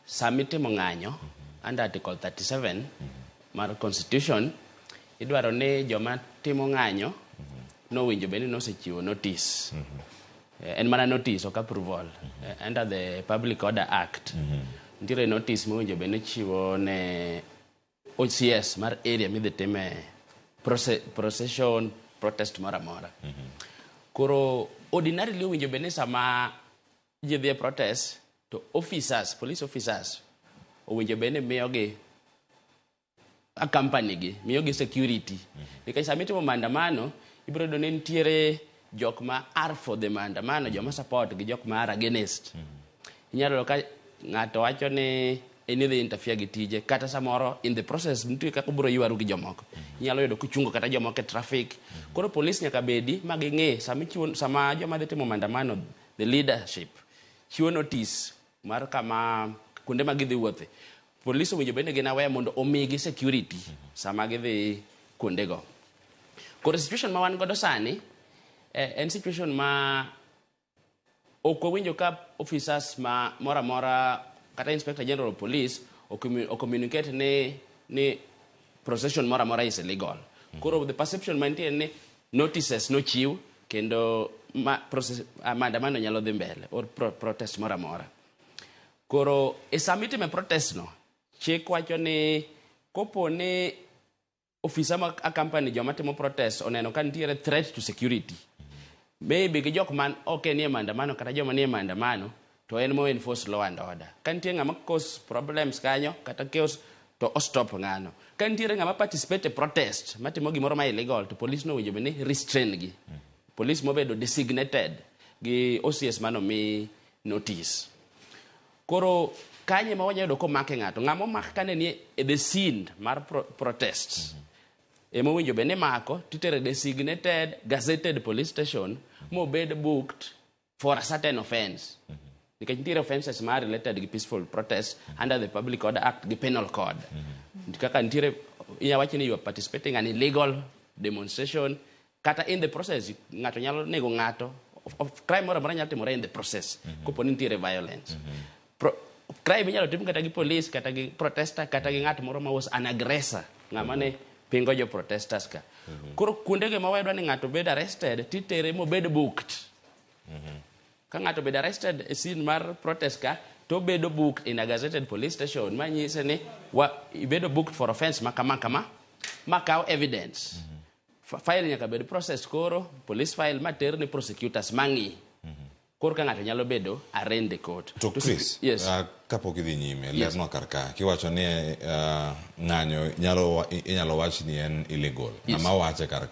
Sama itimo ng'anyo under Article 37 mar Constitution, idwaro ni joma timo ng'anyo nowinjo bed ni nosechiwo notice. En mana notice, ok approval. Under the Public Order Act, nitiere notice mowinjo bed ni chiwo ne OCS mar area midhi time procession, protest moro amora. Koro ordinarily owinjo bed ni sama ji dhi e protest to officers, police officers owinjo bed ni miyogi accompany gi, miyogi security, nikech sama itimo maandamano ibiro yudo ni nitiere jok ma are for the maandamano, joma support gi jok ma are against. Inyalo yudo ka ng'ato wacho ni en idhi interfere gi tije, kata samoro in the process nitie kaka obiro ywaru gi jomoko. Inyalo yudo kuchungo kata jomoko e traffic. Koro police nyaka bedi ma ging'e sama ichiwo, sama joma dhi timo maandamano, the leadership chiwo notice mar kama kuonde ma gidhi wuothe, police owinjo bed ni gin aware mondo omigi security sama gidhi kuondego. Koro situation ma wan godo sani en situation ma ok wawinjo ka officers ma moro amora kata Inspector General of Police ocommunicate ni procession moro amora is illegal. Koro the perception mantie ni notices nochiw kendo ma process, maandamano nyalo dhi mbele or protest moro amora. Koro e sama itime protest no, chik wacho ni kopo ni ofisa ma accompany joma timo protest oneno ka nitiere threat to security, maybe gi jok man ok nie maandamano kata joma nie maandamano, to en mo enforce law and order. Ka nitie ng'ama cause problems kanyo kata chaos, to o stop ng'ano. Ka nitiere ng'ama participate e protest matimo gimoro ma illegal, to police no owinjo bed ni restrain gi, police mobedo designated gi OCS manomi notice. Koro kanye ma wanyalo yudo komake ng'ato? Ng'ama omak kane nie e the scene mar protest ema owinjo bed ni mako titere designated gazetted police station mobed booked for a certain offense, nikech nitiere offenses ma related gi peaceful protest under the Public Order Act gi Penal Code. Kaka nitiere inya wach ni you are participating an illegal demonstration, kata in the process ng'ato nyalo nego ng'ato, of crime moro amora nyalo timore in the process kopo ni nitiere violence. Crime inyalo tim kata gi police, kata gi protester, kata gi ng'at moro ma was an aggressor, ng'ama ne pingo jo protesters ka. Koro kuondego ma wayudo ni ng'ato bed arrested titere mobed booked. Ka ng'ato obed arrested e scene mar protest ka, to obedo booked in a gazetted police station, manyise ni wa, ibedo booked for offense ma kama kama, ma kaw evidence. File nyaka bed process. Koro police file mater ni prosecutors mang'i koro ka ng'ato nyalo bedo arraigned e court. To Chris, Yes. Kapok idhi nyime, lernwa kar ka kiwacho ni ng'anyo nyalo inyalo wach ni en illegal. Ng'ama wache kar